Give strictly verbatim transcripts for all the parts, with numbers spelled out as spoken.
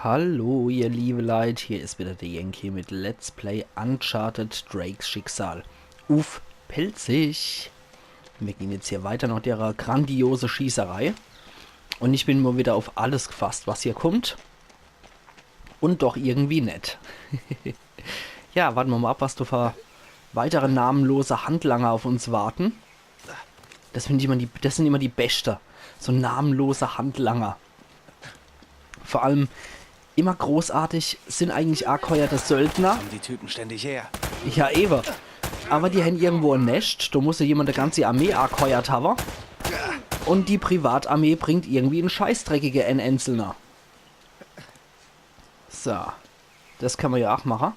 Hallo, ihr liebe Leit, hier is wieder der Yankee mit Let's Play Uncharted Drake's Schicksal uff Pälzisch. Mir gehn jetzt hier weiter noch dere grandiose Schießerei. Un ich bin mol wieder uff alles gefasst, was hier kummt. Un doch irgendwie net. Ja, warte mer mol ab, was do für weitere namenlose Handlanger uff uns warten. Das find ich immer die, das sin immer die Beschte. So namenlose Handlanger. Vor allem immer großartig sin eigentlich ageheuerte Söldner. Kommen die Typen ständig her. Ja, ewe. Awwer die hen irgendwo e Nescht. Do muss jo jemand e ganzi Armee ageheuert hawwe. Un die Privatarmee bringt irgendwie en scheißdreckige en Einzelner. So. Das kann mer jo ach mache.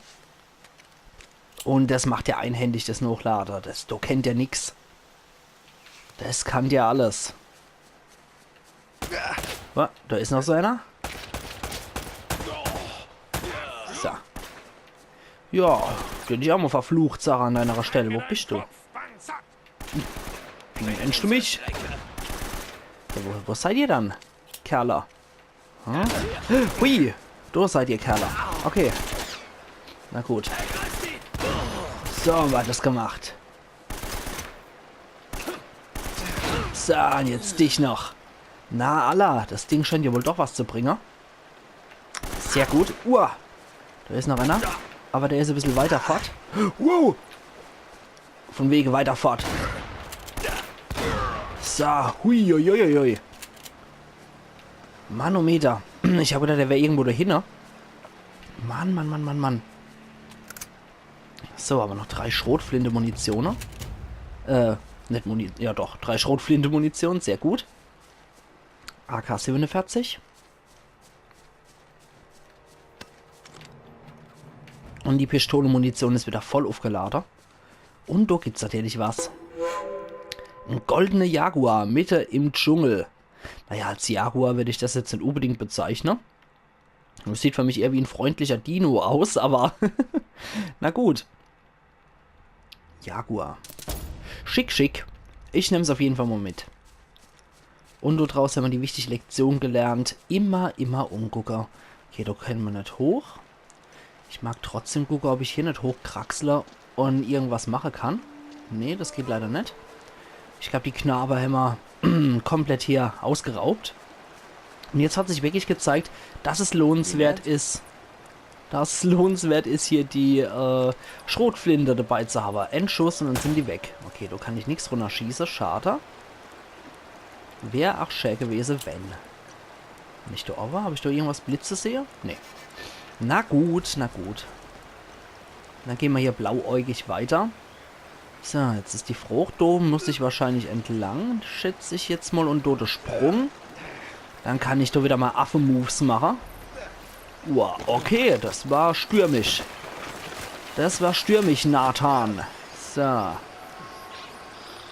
Un das macht der einhändig, das Nochlade. Das, do kennt der nix. Das kann der alles. Wa, do is noch so einer. So. Ja, bin ich ach mol verflucht, Sarah, an deiner Stelle. Wo bist du? Wie nennst du mich? Ja, wo, wo seid ihr dann, Kerle? Hm? Hui, do seid ihr, Kerle. Okay. Na gut. So, hämmer das gemacht. So, un jetzt dich noch. Na, alla, das Ding scheint jo wohl doch was zu bringe. Sehr gut. Uah. Do is noch einer. Awwer der is e bissel weiter fort. Wow. Von wege weiter fort. So, hui, hui, hui, hui. Manometer. Ich hab gedacht, der wär irgendwo do hinne. Mann, Mann, Mann, Mann, Mann. So, awwer noch drei Schrotflinte-Munition. Äh, net Muni-, ja doch, drei Schrotflinte-Munition, sehr gut. A K siebenunverzig. Un die Pistole-Munition is wieder voll uffgelade. Un do gibt's natürlich was. En goldene Jaguar, mitte im Dschungel. Naja, als Jaguar würd ich das jetzt net unbedingt bezeichne. Das sieht für mich eher wie en freundlicher Dino aus, awwer na gut. Jaguar. Schick, schick. Ich nemm's uff jeden Fall mol mit. Un do draus hämmer die wichtige Lektion gelernt. Immer, immer umgucke. Okay, do kenne mer net hoch. Ich mag trotzdem gucke, ob ich hier net hochkraxle un irgendwas mache kann. Nee, das geht leider net. Ich glaab, die Knabe hämmer komplett hier ausgeraubt. Un jetzt hat sich wirklich gezeigt, dass es lohnenswert is, dass es lohnenswert is, hier die äh, Schrotflinte dabei zu hawwe. En Schuss un dann sin die weg. Okay, do kann ich nix runnerschieße. Schade. Wär ach schä gewese, wenn. Net do owwe. Hab ich do irgendwas blitze sehe? Nee. Na gut, na gut. Dann gehn mer hier blauäugig weiter. So, jetzt is die Froch, do muss ich wahrscheinlich entlang, schätz ich jetzt mol, un do de Sprung. Dann kann ich do wieder mol Affe-Moves mache. Wow, okay, das war stürmisch. Das war stürmisch, Nathan. So.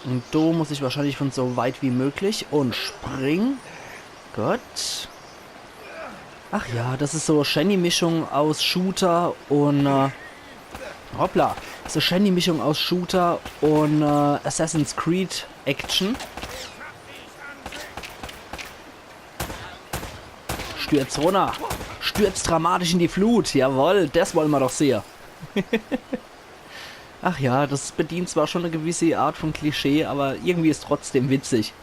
Un do muss ich wahrscheinlich von so weit wie möglich un spring. Gut. Ach ja, das is so e schäni Mischung aus Shooter un äh, hoppla. So e schäni Mischung aus Shooter un äh, Assassin's Creed Action. Stürz runner. Stürz dramatisch in die Flut. Jawohl, das wolle mer doch sehe. Ach ja, das bedient zwar schon e gewisse Art von Klischee, awwer irgendwie is trotzdem witzig.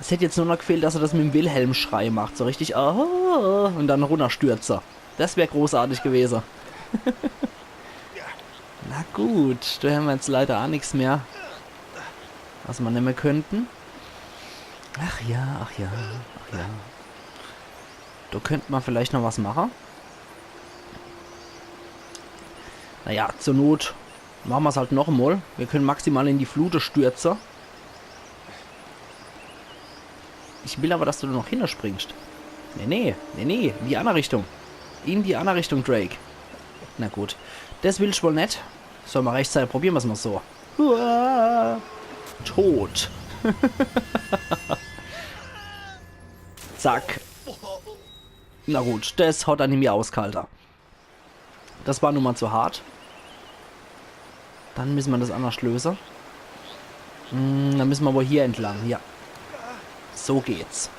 Es hätt jetzt nur noch gefehlt, dass er das mit em Wilhelm-Schrei macht. So richtig, ah, un dann runnerstürze. Das wär großartig gewese. Na gut, do hämmer jetzt leider ach nix mehr, was mer nemme könnten. Ach ja, ach ja, ach ja. Do könnt mer vielleicht noch was mache. Naja, zur Not mache mer's halt noch emol. Mir könne maximal in die Flute stürze. Ich will awwer, dass du do noch hinnerspringst. Nee, nee, nee, nee, in die anner Richtung. In die anner Richtung, Drake. Na gut. Das willst wohl net. Soll mer recht sei, probiere mer's mol so. Uah. Tot. Zack. Na gut, das hat er nimmi ausgehalte. Das war nun mol zu hart. Dann misse mer das annerscht löse. Hm, dann misse mer awwer hier entlang, ja. So geht's.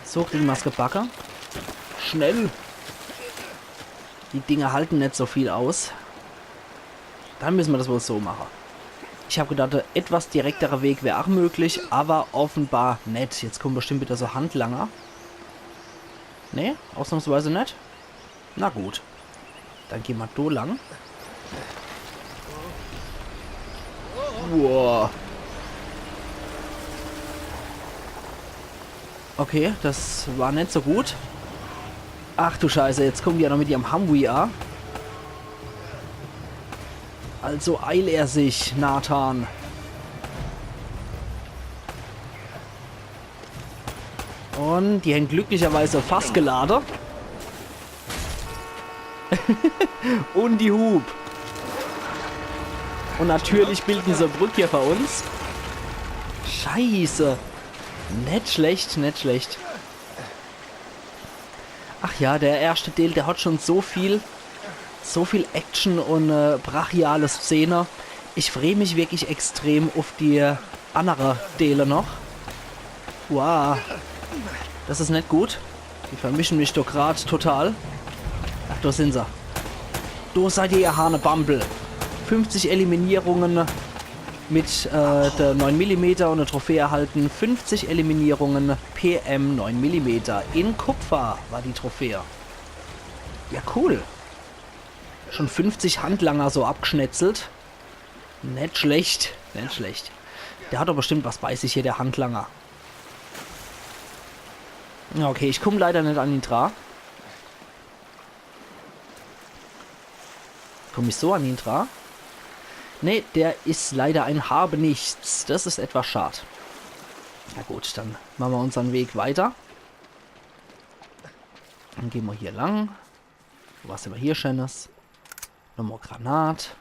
So kriege mer's gebacke. Schnell. Die Dinger halten net so viel aus. Dann müsse mer das wohl so mache. Ich hab gedacht, der etwas direktere Weg wär ach möglich, aber offenbar net. Jetzt kommen bestimmt wieder so Handlanger. Nee, ausnahmsweise net. Na gut. Dann geh mer do lang. Wow. Okay, das war net so gut. Ach du Scheiße, jetzt kommen die ja noch mit ihrem Humvee a. Also eil er sich, Nathan. Und die hänn glücklicherweise Fass gelade. Und die Hup. Und natürlich bilden se Brück hier für uns. Scheiße. Net schlecht, net schlecht. Ach ja, der erschte Deel, der hat schon so viel, so viel Action und äh, brachiale Szene. Ich free mich wirklich extrem uff die annere Deele noch. Wow. Das is net gut. Die vermischen mich doch grad total. Ach, do sin se. Do seid ihr, ihr Hanebambel. Fünfzig Eliminierungen mit äh, der neun Millimeter und e Trophäe erhalten. Fünfzig Eliminierungen P M neun Millimeter. In Kupfer war die Trophäe. Ja, cool. Schon fünfzig Handlanger so abgschnetzelt. Net schlecht, net schlecht. Der hat doch bestimmt was bei sich hier, der Handlanger. Ja, okay, ich komm leider net an ihn dra. Komm ich so an ihn dra? Nee, der is leider ein Habenichts. Das is etwas schad. Na gut, dann mache mer unsern Weg weiter. Dann geh mer hier lang. Was hämmer hier Scheenes? Nochmol Granat.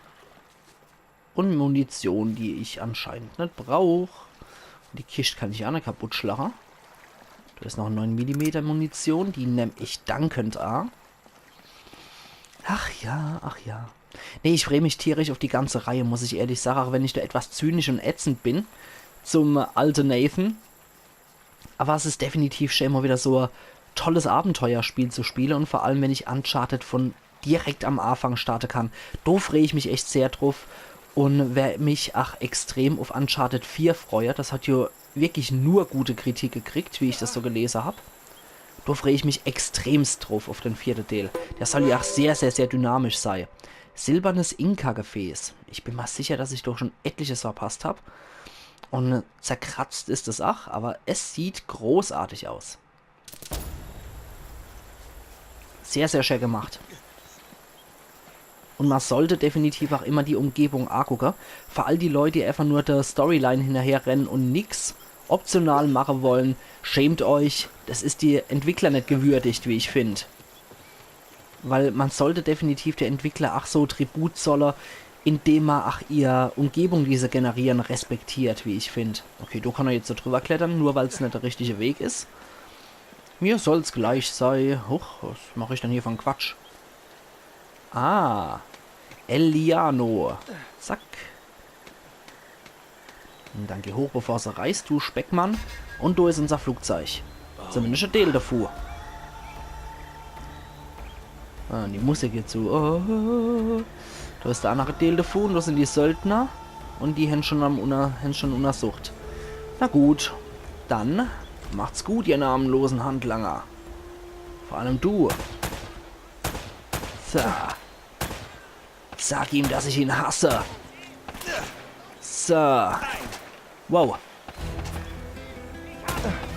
Und Munition, die ich anscheinend net brauch. Und die Kischt kann ich ach net kaputt schlache. Do is noch neun Millimeter Munition, die nemm ich dankend a. Ach ja, ach ja. Nee, ich free mich tierisch uff die ganze Reihe, muss ich ehrlich sage, auch wenn ich do etwas zynisch und ätzend bin zum alte Nathan. Aber es is definitiv schee, mol wieder so e tolles Abenteuerspiel zu spiele und vor allem, wenn ich Uncharted von direkt am Afang starte kann. Do free ich mich echt sehr druff und wer mich ach extrem uff Uncharted vier freue, das hat jo wirklich nur gute Kritik gekriegt, wie ich das so gelese hab. Do free ich mich extremst druff uff den vierte Deel. Der soll ja ach sehr, sehr, sehr dynamisch sei. Silbernes Inka-Gefäß. Ich bin mer sicher, dass ich doch schon etliches verpasst hab. Und zerkratzt is es ach, aber es sieht großartig aus. Sehr, sehr schee gemacht. Und mer sollte definitiv ach immer die Umgebung agucke. Für all die Leut, die einfach nur der Storyline hinnerherrenne und nix optional mache wolle, schämt euch. Das is die Entwickler net gewürdigt, wie ich find. Weil mer sollte definitiv de Entwickler ach so Tribut zolle, indem mer ach ihr Umgebung, die se generiere, respektiert, wie ich find. Okay, do kann er jetzt so drüber klettere, nur weil's net der richtige Weg is. Mir soll's gleich sei. Huch, was mach ich dann hier für en Quatsch? Ah, El Liano. Zack. Und dann geh hoch, bevor se reißt, du Speckmann. Und do is unser Flugzeug. Zumindest e Deel devu. Ah, die Musik geht zu. Oh. Do is der annere Deel devu und do sin die Söldner. Und die hän schon am Unner-, hän schon unnersucht. Na gut, dann macht's gut, ihr namenlosen Handlanger. Vor allem du. So. Sag ihm, dass ich ihn hasse. So. Wow.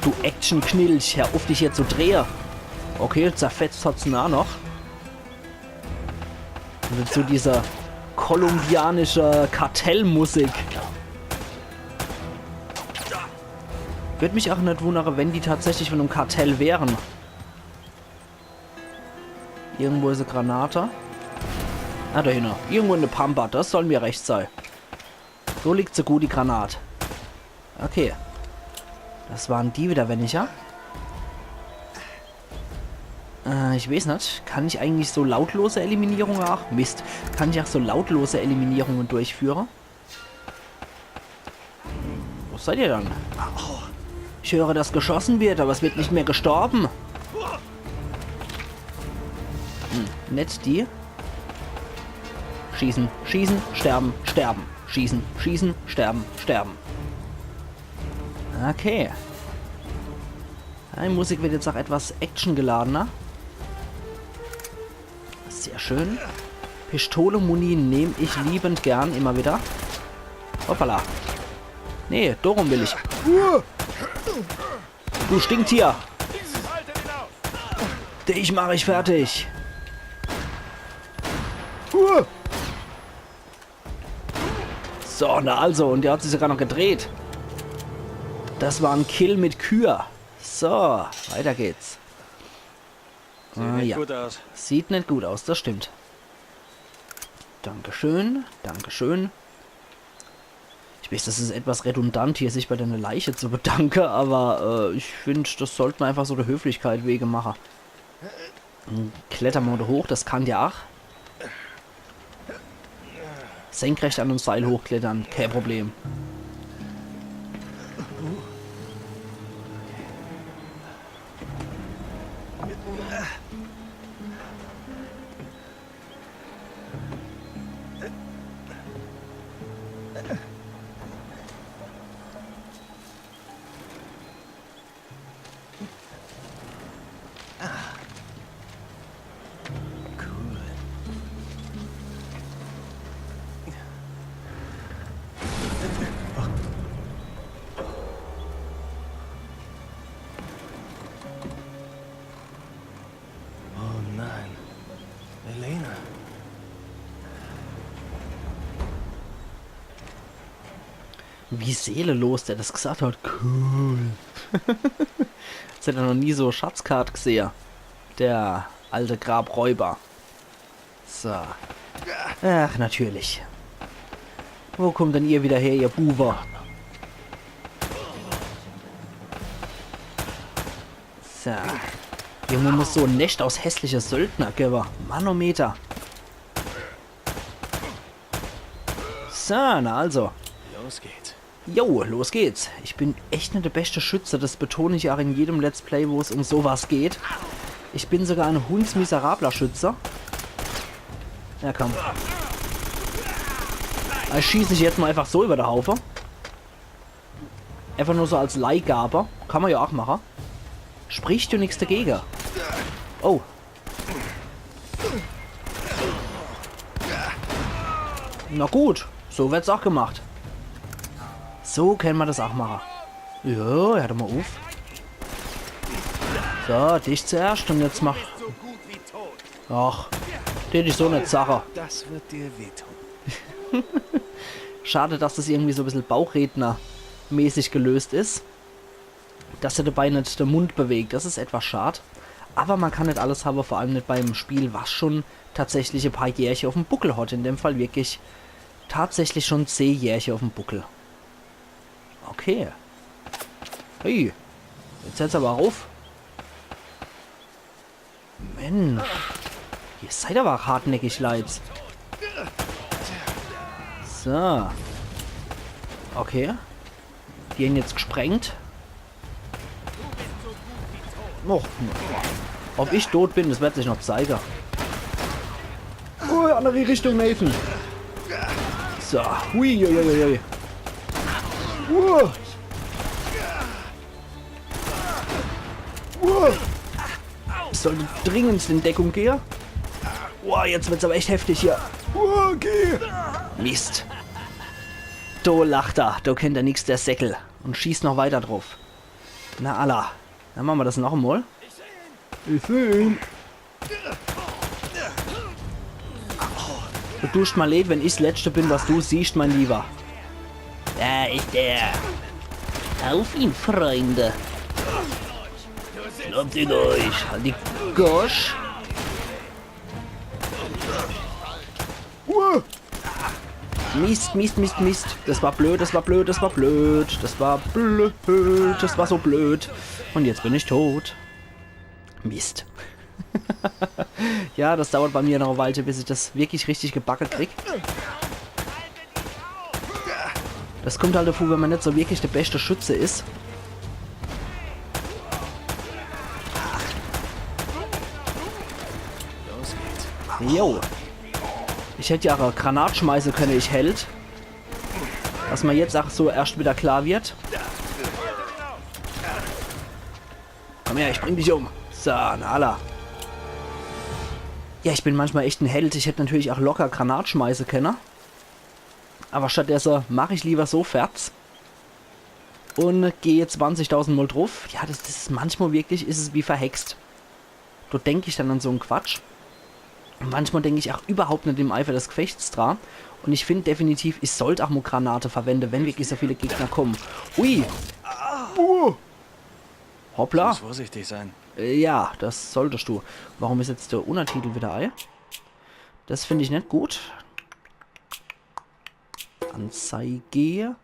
Du Action-Knilch, hör uff, dich hier zu drehe. Okay, zerfetzt hat's ihn ach noch. Und dazu diese kolumbianische Kartellmusik. Würd mich ach net wunnere, wenn die tatsächlich von em Kartell wären. Irgendwo is e Granate. Ah, do hinne. Irgendwo in de Pampa. Das soll mir recht sei. So liegt se gut, die Granat. Okay. Das waren die wieder weniger. Äh, ich weeß net. Kann ich eigentlich so lautlose Eliminierunge ach? Mist. Kann ich ach so lautlose Eliminierunge durchführe? Wo seid ihr dann? Ich höre, dass geschossen wird, aber es wird nicht mehr gestorben. Hm, net die. Schießen, schießen, sterben, sterben. Schießen, schießen, sterben, sterben. Okay. Die Musik wird jetzt auch etwas actiongeladener. Sehr schön. Pistole-Muni nehm ich liebend gern immer wieder. Hoppala. Nee, darum will ich. Du Stinktier. Dich mach ich fertig. So, na also, und der hat sich sogar noch gedreht. Das war ein Kill mit Kür. So, weiter geht's. Sieht ah, net ja. Gut aus. Sieht net gut aus, das stimmt. Dankeschön, Dankeschön. Ich weiß, das is etwas redundant, hier sich bei deiner Leiche zu bedanken, aber äh, ich find, das sollt ma einfach so der Höflichkeit wege mache. Dann kletter ma do hoch, das kann ja ach. Senkrecht an dem Seil hochklettern, kein Problem. Oh nein. Elena. Wie seelenlos der das gesagt hat. Cool. Als hätt er noch nie so e Schatzkart gesehe. Der alte Grabräuber. So. Ach, natürlich. Wo kommt denn ihr wieder her, ihr Buwe? So. Junge, muss so e Nescht aus hässliche Söldner gewwe. Manometer. So, na also. Los geht's. Jo, los geht's. Ich bin echt net der beschte Schütze, das betone ich auch in jedem Let's Play, wo es um sowas geht. Ich bin sogar ein hundsmiserabler Schütze. Ja, komm. Da schieß ich jetzt mal einfach so über de Haufe. Einfach nur so als Leihgabe. Kann ma ja auch mache. Spricht ja nix dagege. Oh. Na gut, so wird's auch gemacht. So kann ma das auch mache. Ja, hör doch mal auf. So, dich zuerscht und jetzt mach. Ach, tät ich so net sache. Das wird dir wehtun. Schade, dass das irgendwie so e bissel bauchrednermäßig gelöst is. Dass er dabei net de Mund bewegt. Das is etwas schad. Aber ma kann net alles habe, vor allem net bei em Spiel, was schon tatsächlich e paar Jährche auf em Buckel hat. In dem Fall wirklich tatsächlich schon zeh Jährche auf em Buckel. Okay. Hey, jetzt hört's aber auf. Mensch. Ihr seid aber hartnäckig, Leit. So. Okay. Die hän jetzt gesprengt. Och, ob ich tot bin, das wird sich noch zeige. Oh, andere Richtung, Nathan. So, hui, hui, hui, hui. Uh. Uh. Sollte dringend in Deckung gehe. Boah, jetzt wird's aber echt heftig hier. Uh, geh. Mist. Do lacht er, do kennt er nix, der Säckel. Und schießt noch weiter drauf. Na alla. Dann mache ma das noch emol. Ich seh ihn. Du duscht ma leid, wenn ich's Letzte bin, was du siehst, mein Lieber. Da ist er. Auf ihn, Freunde. Kloppt ihn euch. Halt die Gosch. Uh. Mist, Mist, Mist, Mist. Das war blöd, das war blöd, das war blöd. Das war blöd, das war so blöd. Und jetzt bin ich tot. Mist. Ja, das dauert bei mir noch e Weilche, bis ich das wirklich richtig gebacke krieg. Das kommt halt dazu, wenn man net so wirklich der beste Schütze is. Los Jo. Ich hätt jo ach e Granat schmeiße könne, ich Held. Dass mer jetzt ach so erscht wieder klar wird. Komm her, ich bring dich um. So, na alla. Ja, ich bin manchmal echt en Held. Ich hätt natürlich ach locker Granat schmeiße könne. Awwer stattdesse mach ich lieber so Ferz. Un geh zwanzigtausend Mol druff. Ja, das, das is manchmal wirklich, is es wie verhext. Do denk ich dann an so en Quatsch. Un manchmal denk ich ach überhaupt net im Eifer des Gefechts dra. Un ich find definitiv, ich sollt ach mol Granate verwende, wenn wirklich so viele Gegner kommen. Ui! Uh. Hoppla. Muss vorsichtig sein. Äh, ja, das solltest du. Warum is jetzt der Untertitel wieder ei? Das find ich net gut. Anzeige.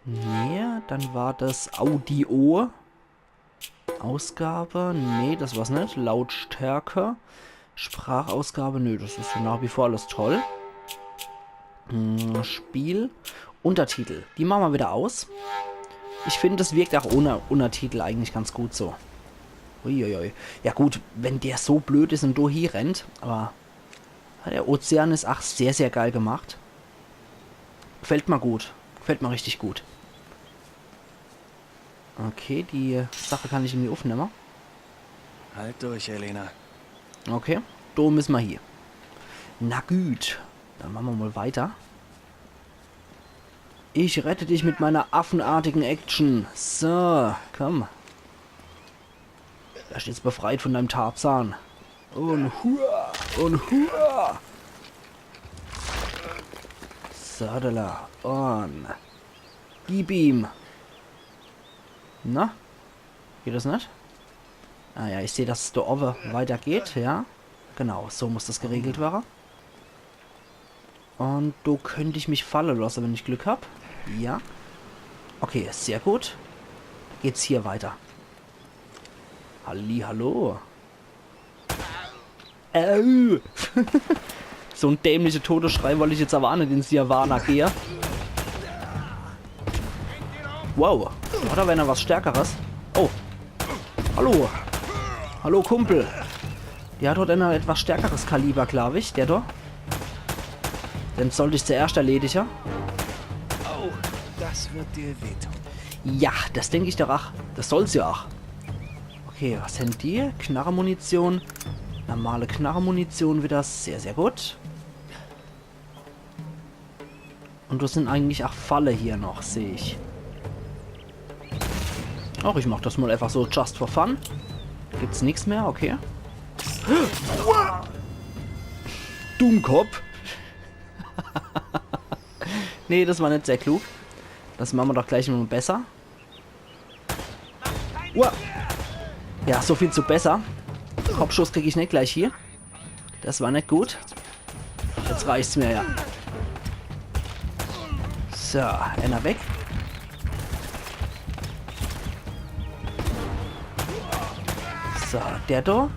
Nee, dann war das Audio. Ausgabe. Nee, das war's net. Lautstärke. Sprachausgabe. Nö, das is nach wie vor alles toll. Hm, Spiel. Untertitel. Die mache mer wieder aus. Ich find, das wirkt ach ohne Untertitel eigentlich ganz gut so. Uiuiui. Ja gut, wenn der so blöd is un do hie rennt, awwer ja, der Ozean is ach sehr, sehr geil gemacht. Gefällt mer gut. Gefällt mer richtig gut. Okay, die Sache kann ich irgendwie uffnemme. Halt durch, Elena. Okay, do müsse mer hie. Na gut, dann mache mer mol weiter. Ich rette dich mit meiner affenartigen Action. So, komm. Wirst jetzt befreit von deinem Tarzan. Un hua, un hua. Sadala, un gib ihm. Na? Geht das net? Ah ja, ich seh, dass es do owwe weitergeht, ja. Genau, so muss das geregelt werre. Un do könnt ich mich falle losse, wenn ich Glück hab. Ja. Okay, sehr gut. Geht's hier weiter. Halli, hallo. Au. So en dämliche Todesschrei wollt ich jetzt awwer ach net ins Nirvana gehe. Wow, do hat awwer ener was Stärkeres. Oh. Hallo. Hallo, Kumpel. Der hat dort ener etwas stärkeres Kaliber, glaub ich. Der do. Den sollt ich zuerscht erledige. Oh, das wird dir wehtun. Ja, das denk ich doch ach. Das soll's ja ach. Okay, was hän die? Knarremunition. Normale Knarremunition wieder. Sehr, sehr gut. Un do sin eigentlich ach Falle hier noch, seh ich. Ach, ich mach das mol einfach so just for fun. Gibt's nix mehr, okay. Dummkopf. Nee, das war net sehr klug. Das mache mer doch gleich mol besser. Uah. Ja, so viel zu besser. Kopfschuss krieg ich net gleich hier. Das war net gut. Jetzt reicht's mir, ja. So, ener weg. So, der do.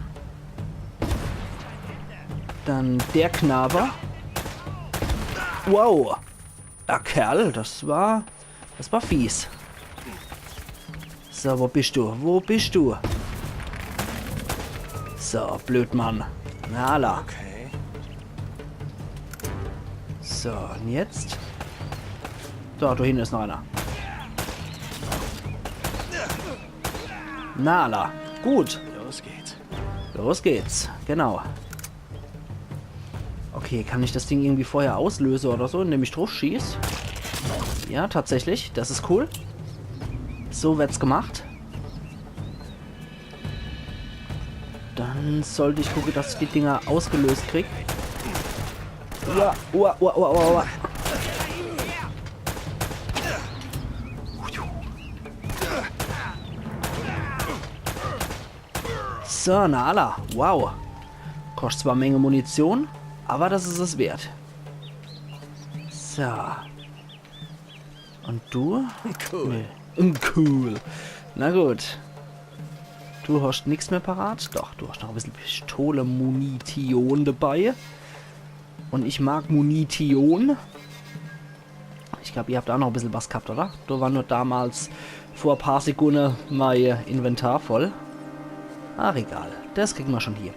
Dann der Knabe. Wow. Ja, Kerl, das war, das war fies. So, wo bist du? Wo bist du? So, Blödmann. Na, alla. Okay. So, un jetzt? Do, do hinne is noch ener. Na, alla. Gut. Los geht's. Los geht's. Genau. Okay, kann ich das Ding irgendwie vorher auslöse oder so, indem ich druff schieß? Ja, tatsächlich. Das is cool. So wird's gemacht. Dann sollt ich gucke, dass ich die Dinger ausgelöst krieg. Uah, uah, uah, uah, uah, uah. So, na alla. Wow. Koscht zwar Menge Munition, awwer das is es wert. So. Un du? Cool. Nee. Cool. Na gut. Du hoscht nix mehr parat? Doch, du hoscht noch e bissel Pistole-Munition dabei. Un ich mag Munition. Ich glaub, ihr habt ach noch e bissel was gehabt, oder? Do war nur damals vor e paar Sekunde mei Inventar voll. Ach, egal. Das kriegen wir schon hier.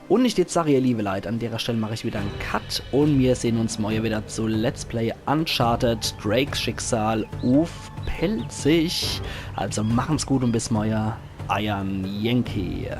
Und ich würd sagen, ihr liebe Leute, an der Stelle mache ich wieder einen Cut und wir sehen uns morgen wieder zu Let's Play Uncharted Drakes Schicksal uff Pälzisch. Also machen's gut und bis morgen. Eiern Yankee.